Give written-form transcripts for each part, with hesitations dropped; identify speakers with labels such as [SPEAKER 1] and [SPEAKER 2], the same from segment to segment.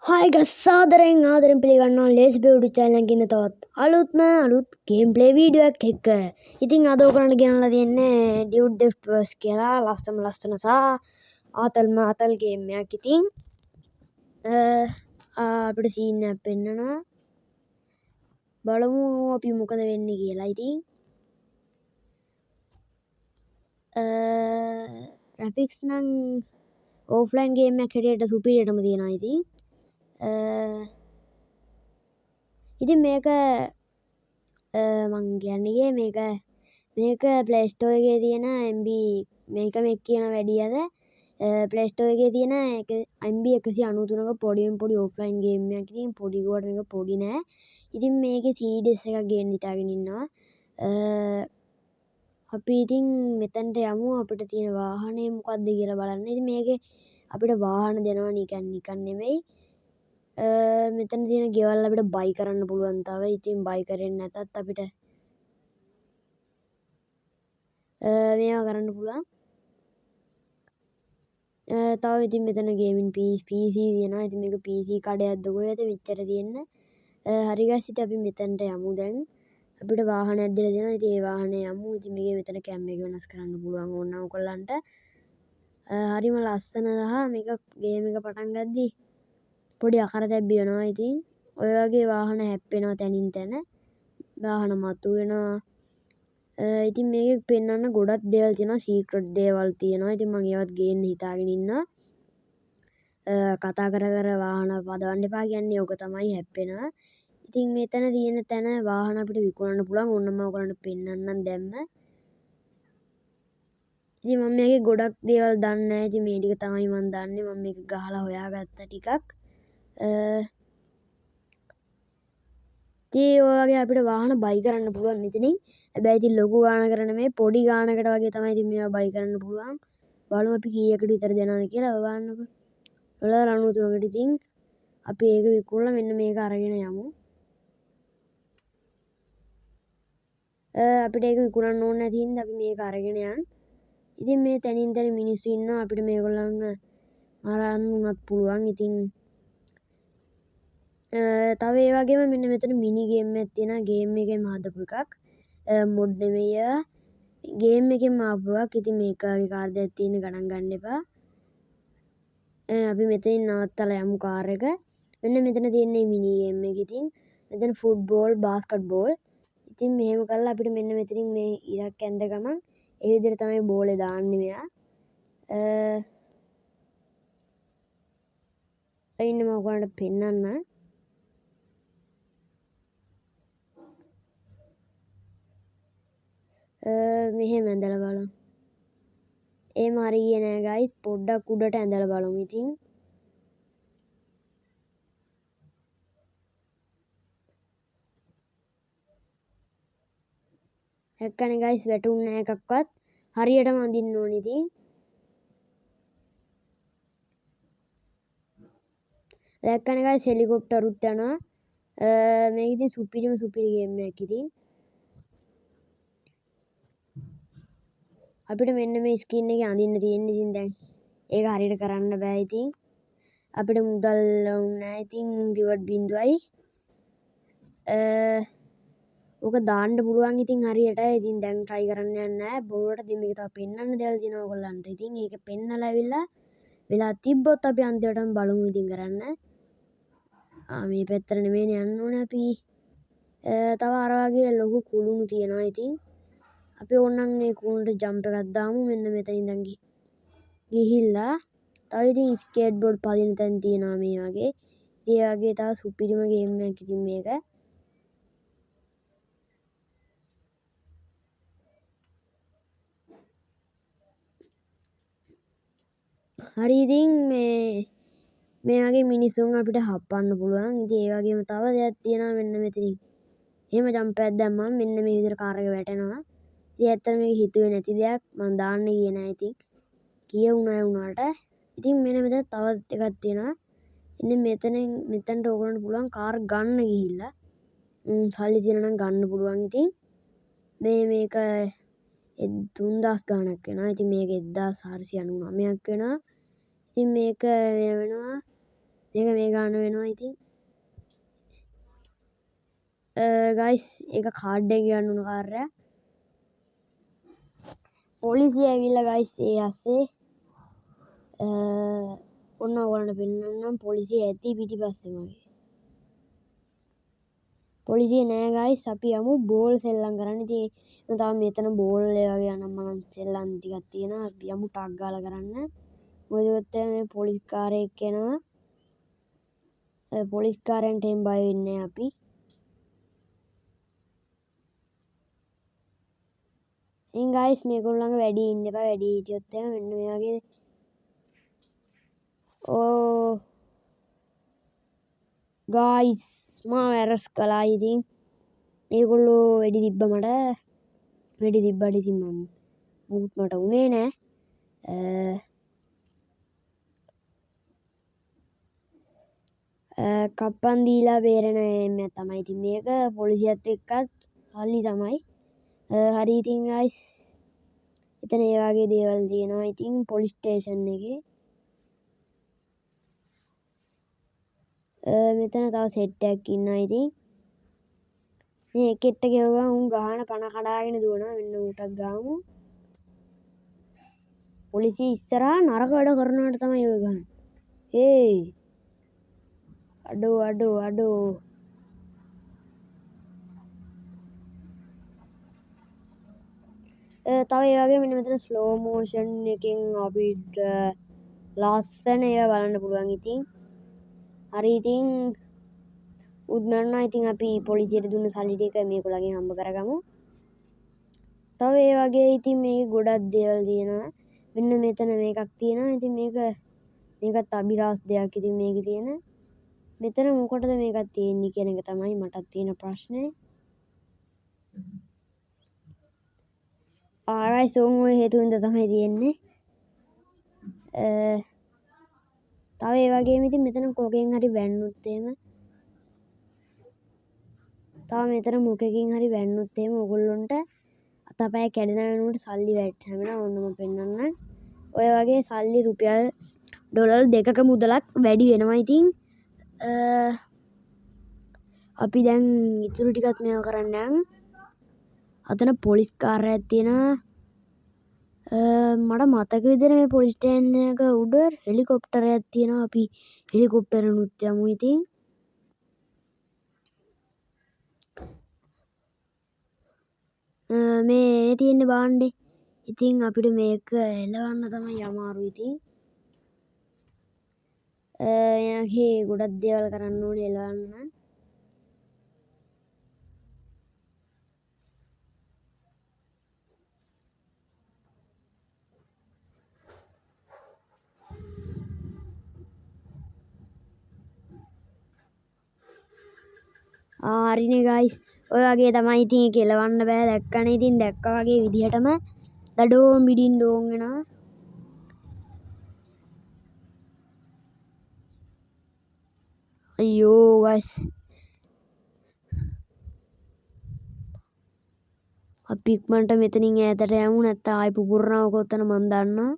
[SPEAKER 1] Hi guys, සාදරයෙන් ආදරෙන් පිළිගන්නවා ලේසි බියුටි චැනල් එකේ ඉන්න තවත් අලුත්ම අලුත් ගේම් ප්ලේ වීඩියෝ එකක් එක්ක. ඉතින් අද ඔයගොල්ලන්ට ගෙනල්ලා තියෙන්නේ ඩියුඩ් ඩෙෆ්ට් වර්ස් කියලා ලස්සනම ලස්සන සහ ආතල්ම ආතල් ගේම් එකක්. ඉතින් අපිට සීන් එකක් පෙන්නනවා, බලමු අපි මොකද වෙන්නේ කියලා. ඉතින් ග්‍රැෆික්ස් නම් ඕෆ්ලයින් ගේම් එකක් හැටියට සුපිරියටම තියෙනවා. ඉතින් ඉතින් මේක මං කියන්නේ ගියේ මේක Play Store එකේ තියෙන MB මේක මේ කියන වැඩි අද Play Store එකේ තියෙන එක MB එකසිය අනූතුනක පොඩිම පොඩි ඕෆ්ලයින් ගේම් එකක්. ඉතින් පොඩි කිව්වට මේක පොඩි නෑ. ඉතින් මේකේ CDS එකක් ගේන්න හිතාගෙන ඉන්නවා. අපි ඉතින් මෙතනට යමු, අපිට තියෙන වාහනේ මොකද්ද කියලා බලන්න. ඉතින් මේකේ අපිට වාහන දෙනවා නිකන් නිකන් නෙමෙයි. මෙතන තියෙන ගෙවල් අපිට බයි කරන්න පුළුවන් තව. ඉතින් බයි කරෙන්නේ නැතත් අපිට මේවා කරන්න පුළුවන්. තව ඉතින් මෙතන ගේමින් PC තියෙනවා. ඉතින් මේක PC කඩයක්ද කොහෙද මෙච්චර තියෙන්නේ. හරි ගයිස්, ඉතින් අපි මෙතනට යමු දැන්. අපිට වාහනයක් දීලා දෙනවා. ඉතින් ඒ වාහනේ යමු. ඉතින් මේකේ මෙතන කැම් එක වෙනස් කරන්න පුළුවන් ඕන නම් ඔයගොල්ලන්ට. හරිම ලස්සන සහ මේක ගේම් එක පටන් ගද්දි පොඩි අකරතැබ්බි වෙනවා. ඉතින් ඔය වගේ වාහන හැප්පෙනවා තැනින් තැන. වාහන මතු වෙනවා. ඉතින් මේකේ පෙන්වන්න ගොඩක් දේවල් තියෙනවා, සීක්‍රට් දේවල් තියෙනවා. ඉතින් මං ඒවත් ගේන්න හිතාගෙන ඉන්නවා. කතා කර කර වාහන පදවන්න එපා කියන්නේ ඕක තමයි, හැප්පෙනවා. ඉතින් මෙතන තියෙන තැන වාහන අපිට විකුණන්න පුළුවන්. ඕන්න මම ඔයගොල්ලන්ට පෙන්වන්නම් දැම්ම. ඉතින් මම මේකේ ගොඩක් දේවල් දන්නේ නැහැ. ඉතින් මේ ටික තමයි මං දන්නේ. මම මේක ගහලා හොයාගත්තා ටිකක්. ඉතින් ඔය වගේ අපිට වාහන බයි කරන්න පුළුවන් මෙතනින්. හැබැයි ඉතින් ලොකු ගානකට නෙමෙයි, පොඩි ගානකට වගේ තමයි ඉතින් මේවා බයි කරන්න පුළුවන්. බලමු අපි කීයකට විතර දෙනවද කියලා. ඔය බලන්නකෝ. ඩොලර් අනූතුනකට ඉතින් අපි ඒක විකුණලා මෙන්න මේක අරගෙන යමු. අපිට ඒක විකුණන්න ඕනේ නැති හින්දා අපි මේක අරගෙන යන්. ඉතින් මේ තැනින් තැන මිනිස්සු ඉන්නවා. අපිට මේගොල්ලන්ව මරන්න උනත් පුළුවන්. ඉතින් තව ඒ වගේම මෙන්න මෙතන මිනි ගේම් එකක් තියෙනවා. ගේම් එකෙන්ම හදපු එකක්. මොඩ් නෙමෙයි ඒවා. ගේම් එකෙන්ම ආපු එකක්. ඉතින් මේක වගේ කාර් දෙයක් තියෙන ගණන් ගන්න එපා. අපි මෙතනින් නවත්තලා යමු කාර් එක. මෙන්න මෙතන තියෙන්නේ මිනි ගේම් එක. ඉතින් මෙතන ෆුට්බෝල්, බාස්කට් බෝල්. ඉතින් මෙහෙම කරලා අපිට මෙන්න මෙතනින් මේ ඉරක් ඇඳ ගමන් ඒ විදිහට තමයි බෝලේ දාන්නේ මෙයා. ඉන්න මම ඔයාලට පෙන්නන්න. මෙහෙම ඇඳලා බලමු. එහෙම හරි ගියේ නෑ ගයිස්. පොඩ්ඩක් උඩට ඇඳලා බලමු ඉතින්. දැක්කනේ ගයිස්, වැටුන්නේ නෑ එකක්වත්. හරියටම අඳින්න ඕනේ ඉතින්. දැක්කනේ ගයිස්, හෙලිකොප්ටරුත් යනවා. මේක ඉතින් සුපිරිම සුපිරි ගේම් එකක් ඉතින්. අපිට මෙන්න මේ ස්කින් එකේ අඳින්න තියෙන්නේ. ඉතින් දැන් ඒක හරියට කරන්න බෑ. ඉතින් අපිට මුදල් ඕනේ නෑ. ඉතින් රිවර්ට් බිඳුවයි. ඕක දාන්න පුළුවන් ඉතින් හරියට. ඉතින් දැන් try කරන්න යන්නේ නෑ. බොරුවට ඉතින් මේක තව පෙන්වන්න දේවල් තියෙනවා ඔයගොල්ලන්ට. ඉතින් ඒක පෙන්නලා ඇවිල්ලා වෙලා තිබ්බොත් අපි අන්තිමටම බලමු ඉතින් කරන්න. මේ පැත්තට නෙමෙයිනේ යන්න ඕනේ අපි. තව අර වගේ ලොකු කුළුණු තියෙනවා. ඉතින් අපි ඕනනම් මේ කුළුණට ජම්ප් එකක් දාමු. මෙන්න මෙතන ඉඳන් ගිහිල්ලා තව ඉතින් ස්කේට් බෝඩ් පදින තැන් තියෙනවා මේ වගේ. ඉතින් ඒ වගේ තව සුපිරිම ගේම් එකක් ඉතින් මේක. හරි ඉතින් මේ වගේ මිනිසුන් අපිට හප්පන්න පුළුවන්. ඉතින් ඒ වගේම තව දෙයක් තියෙනවා මෙන්න මෙතනින්. එහෙම ජම්ප් එකක් දැම්මම මෙන්න මේ විදිහට කාර් එක වැටෙනවා. ඉතින් ඇත්තටම මේක හිතුවේ නැති දෙයක්. මං දාන්න ගියේ නෑ. ඉතින් කියවුණා වුණාට. ඉතින් මෙන්න මෙතන තවත් එකක් තියෙනවා. ඉතින් මෙතනට ඕගොල්ලන්ට පුළුවන් කාර් ගන්න ගිහිල්ලා. සල්ලි තියෙනවා නම් ගන්න පුළුවන්. ඉතින් මේක තුන්දාස් ගාණක් වෙනවා. ඉතින් මේක එක්දාස් හාරසිය අනූනමයක් වෙනවා. ඉතින් මේක මේ වෙනවා. මේක මේ ගාන වෙනවා ඉතින්. ගයිස් ඒක කාඩ් එක ගන්න ඕන කාර් එක. පොලිසිය ඇවිල්ලා ගයිස් ඒ අස්සේ ඔන්න ඔයගොල්ලන්ට පෙන්නන්නම් පොලිසිය ඇති පිටිපස්සේ මගේ. පොලිසිය නෑ ගයිස්. අපි යමු බෝල් සෙල්ලම් කරන්න. ඉතින් එතන තව මෙතන බෝල් ඒ වගේ අනම්මනම් සෙල්ලම් ටිකක් තියෙනවා. අපි යමු ටක් ගාලා කරන්න. මොකද ඔයත් මේ පොලිස් කාරයෙක් එනවා. පොලිස් කාරයන්ට එහෙම බය වෙන්නේ නෑ අපි. ඉතින් ගයිස් මේගොල්ලෝ ළඟ වැඩි ඉන්න එපා. වැඩි හිටියොත් එහෙම මෙන්න මේ වගේ ඕ ගයිස් මාව ඇරස් කළා. ඉතින් මේගොල්ලෝ වැඩි තිබ්බ මට. වැඩි තිබ්බට ඉතින් මම මුකුත් මට වුණේ නෑ. කප්පන් දීලා බේරෙන එම්මයක් තමයි ඉතින් මේක. පොලිසියත් එක්කත් සල්ලි තමයි. හරි ඉතින් ගයිස් එතන ඒ වගේ දේවල් තියෙනවා ඉතින් පොලිස් ස්ටේෂන් එකේ. මෙතන තව සෙට් එකක් ඉන්නවා ඉතින්. මේ එකෙක්ට ගෙවුවම උන් ගහන පණ කඩාගෙන දුවනවා. මෙන්න ඌටත් ගහමු. පොලිසිය ඉස්සරහා නරක වැඩ කරනවට තමයි ඔය ගහන්නේ. හේයි අඩෝ අඩෝ අඩෝ. තව ඒ වගේ මෙන්න මෙතන ස්ලෝ මෝෂන් එකෙන් අපිට ලස්සන ඒවා බලන්න පුළුවන් ඉතින්. හරි ඉතින් උත් මරනවා. ඉතින් අපි පොලිසියට දුන්න සල්ලි ටික මේගොල්ලන්ගෙන් හම්බ කරගමු. තව ඒ වගේ ඉතින් මේකේ ගොඩක් දේවල් තියෙනවා. මෙන්න මෙතන මේකක් තියෙනවා. ඉතින් මේකත් අභිරහස් දෙයක්. ඉතින් මේකේ තියෙන මෙතන මොකටද මේකක් තියෙන්නේ කියන එක තමයි මටත් තියෙන ප්‍රශ්නේ. ආරයි සෝන් ඔය හේතු හින්දා තමයි තියෙන්නේ. තව ඒ වගේම ඉතින් මෙතන කෝකෙන් හරි වැන්නොත් එහෙම, තව මෙතන මොකකින් හරි වැන්නොත් එහෙම ඕගොල්ලොන්ට අතපය කැඩෙන වෙනුවට සල්ලි වැටෙනවා. ඔන්න මම පෙන්නන්නම්. ඔය වගේ සල්ලි රුපියල් ඩොලර් දෙකක මුදලක් වැඩි වෙනවා. ඉතින් අපි දැන් ඉතුරු ටිකත් මේව කරන්න යන්. අතන පොලිස් කාර් එකක් තියෙනවා. මට මතක විදිහට මේ පොලිස් ස්ටේෂන් එක උඩ හෙලිකොප්ටරයක් තියෙනවා. අපි හෙලිකොප්ටරෙනුත් යමු ඉතින්. මේ තියෙන භාණ්ඩේ. ඉතින් අපිට මේක එලවන්න තමයි අමාරු ඉතින්. එයාගේ ගොඩක් දේවල් කරන්න ඕනේ එලවන්න. හරිනේ ගයිස්. ඔය වගේ තමයි ඉතින් ඒක එලවන්න බෑ. දැක්කනේ ඉතින් දැක්කා වගේ විදිහටම දඩෝම් බිඩින් ඩෝන් වෙනවා. අයියෝ ගයිස්. අපි ඉක්මනට මෙතනින් ඈතට යමු, නැත්නම් ආයි පුපුරනවා කොතන මන් දන්නා.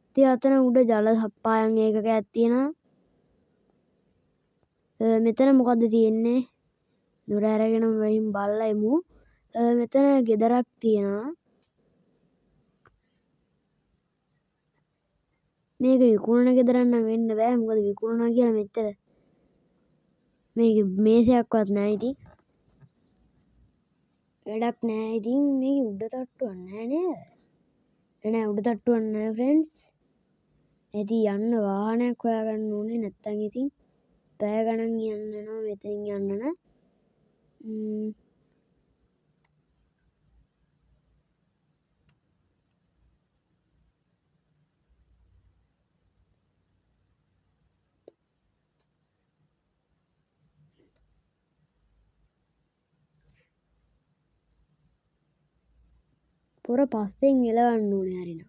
[SPEAKER 1] ඉතින් අතන උඩ ජල සප්පායම් ඒකකයක් තියෙනවා. මෙතන මොකද්ද තියෙන්නේ? දොර අරගෙන වහින් බලලා එමු. මෙතන ගෙදරක් තියෙනවා. මේක විකුණන ගෙදරක් නම් වෙන්න බෑ. මොකද විකුණනවා කියලා මෙච්චර මේක මේසයක්වත් නෑ. ඉතින් වැඩක් නෑ. ඉතින් මේක උඩ තට්ටුවක් නෑ නේද? නෑ උඩ තට්ටුවක් නෑ ෆ්‍රෙන්ඩ්ස්. ඉතින් යන්න වාහනයක් හොයාගන්න ඕනේ. නැත්තම් ඉතින් පැය ගණන් යන්න වෙනවා මෙතනින් යන්න නම්. පොර පස්සෙන් එලවන්න ඕනේ හරිනම්.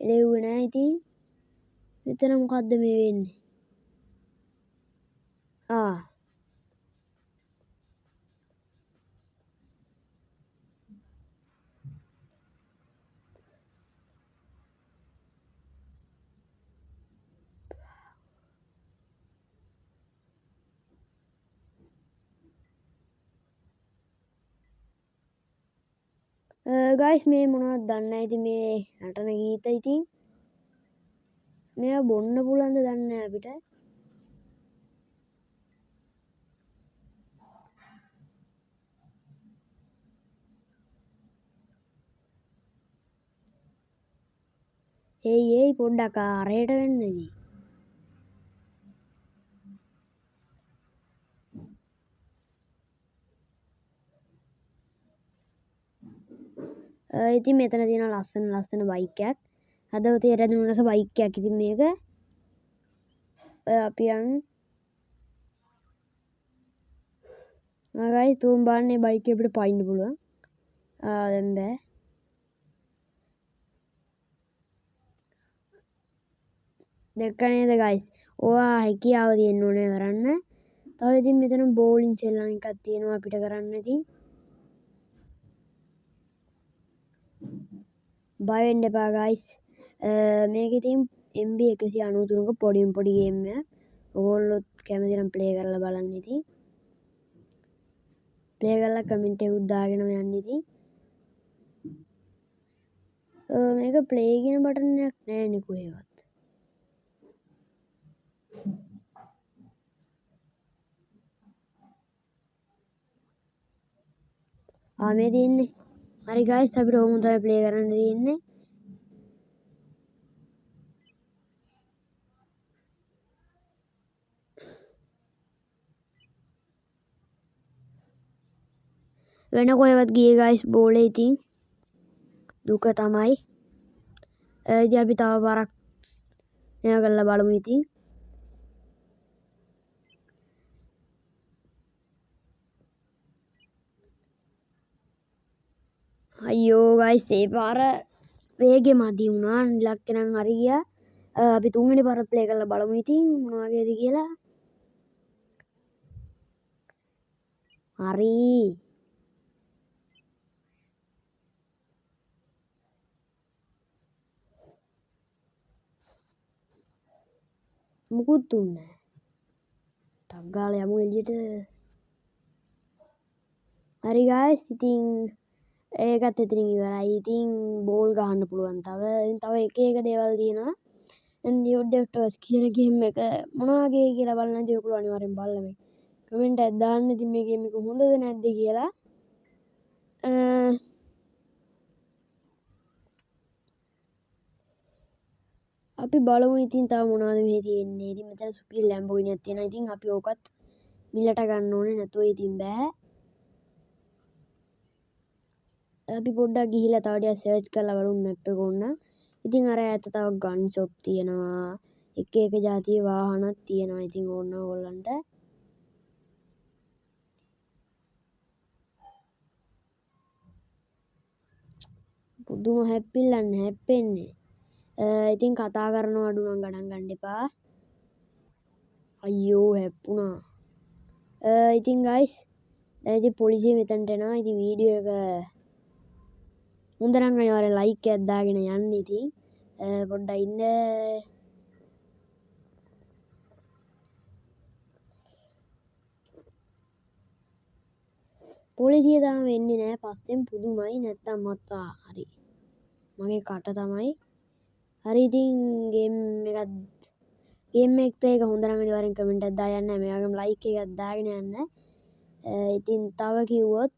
[SPEAKER 1] එලෙව්වේ නෑ ඉතින්. මෙතන මොකද්ද මේ වෙන්නේ? ගයිස් මේ මොනවද දන්නේ නැහැ. ඉතින් මේ නටන ගීත ඉතින් මේවා බොන්න පුළුවන්ද දන්නේ නැහැ අපිට. ඒයි ඒයි පොඩ්ඩක් අරයට වෙන්න ඉතින්. ඉතින් මෙතන තියෙන ලස්සන ලස්සන බයික් එකක්. හදවතේ රැඳුණු රස බයික් එකක්. ඉතින් මේක අපි යන් ගයිස් තුන් බලන්නේ බයික් එක අපිට පයින්න පුළුවන්. දැන් බෑ. දැක්ක නේද ගයිස්? ඔයා හැකියාව තියෙන්න ඕනේ කරන්න. තව ඉතින් මෙතන බෝලින් සෙල්ලම් එකක් තියෙනවා අපිට කරන්න ඉතින්. බය වෙන්න එපා ගයිස්. මේක ඉතින් MB එකසිය අනූතුනක පොඩිම පොඩි ගේම් එකක්. ඔයගොල්ලොත් කැමති නම් ප්ලේ කරලා බලන්න ඉතින්. ප්ලේ කරලා කමෙන්ට් එකකුත් දාගෙනම යන්න ඉතින්. මේක ප්ලේ කියන බටන් එකක් නෑනේ කොහෙවත්. මේ තියෙන්නේ. හරි ගයිස් අපිට ඔහොම තමයි ප්ලේ කරන්න තියෙන්නේ. වෙන කොහෙවත් ගියේ ගයිස් බෝලේ ඉතින් දුක තමයි. ඉතින් අපි තව පාරක් මේවා කරලා බලමු ඉතින්. අයියෝ ගයිස් ඒ පාර වේගෙ මදි වුණා. ඉලක්කය නම් හරි ගියා. අපි තුන්වෙනි පාරත් ප්ලේ කරලා බලමු ඉතින් මොන වගේද කියලා. හරි. මුකුත් උන්නේ නෑ. ටක් ගාලා යමු එළියට. හරි ගයිස් ඉතින් ඒකත් එතනින් ඉවරයි. ඉතින් බෝල් ගහන්න පුළුවන්. තව එක එක දේවල් තියෙනවා. දැන් Dude Dafters කියන ගේම් එක මොන වගේ කියලා බලන්න ඉතින් ඔයගොල්ලෝ අනිවාර්යෙන් බලලා මේ කමෙන්ට් එකක් දාන්න. ඉතින් මේ ගේම් එක හොඳද නැද්ද කියලා. අපි බලමු ඉතින් තව මොනවද මෙහි තියෙන්නේ. ඉතින් මෙතන සුපිරි ලැම්බෝගිනි එකක් තියෙනවා. ඉතින් අපි ඕකත් මිලට ගන්න ඕනේ, නැතුව ඉතින් බෑ. අපි පොඩ්ඩක් ගිහිල්ලා තව ටිකක් සර්ච් කරලා බලමු මැප් එක ඕන. ඉතින් අර ඈත තව ගන් ෂොප් තියෙනවා. එක එක ජාතියේ වාහනත් තියෙනවා. ඉතින් ඕන ඕගොල්ලන්ට. පුදුම හැප්පිල්ලන්නේ හැප්පෙන්නේ. ඉතින් කතා කරනවා අඩු නම් ගණන් ගන්න එපා. අයියෝ හැප්පුණා. ඉතින් ගයිස් දැන් ඉතින් පොලිසිය මෙතනට එනවා. ඉතින් වීඩියෝ එක හොඳ නම් අනිවාර්යෙන් ලයික් එකක් දාගෙන යන්න. ඉතින් පොඩ්ඩක් ඉන්න. පොලිසිය තාම එන්නේ නෑ. පස්සෙන් පුදුමයි. නැත්තම් මත්තා හරි මගේ කට තමයි. හරි ඉතින් ගේම් එකත් එක හොඳ නම් අනිවාර්යෙන් කමෙන්ට් එකක් දාලා යන්න. මේ වගේම ලයික් එකක් දාගෙන යන්න. ඉතින් තව කිව්වොත්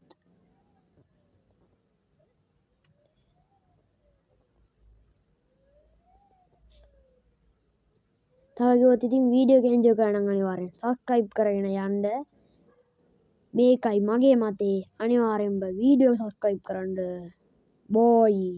[SPEAKER 1] ඉතින් වීඩියෝ එක එන්ජොයි කරා නම් අනිවාර්යෙන් සබ්ස්ක්‍රයිබ් කරගෙන යන්න. මේකයි මගේ මතේ. අනිවාර්යෙන්ම වීඩියෝ සබ්ස්ක්‍රයිබ් කරන්න. බෝයි.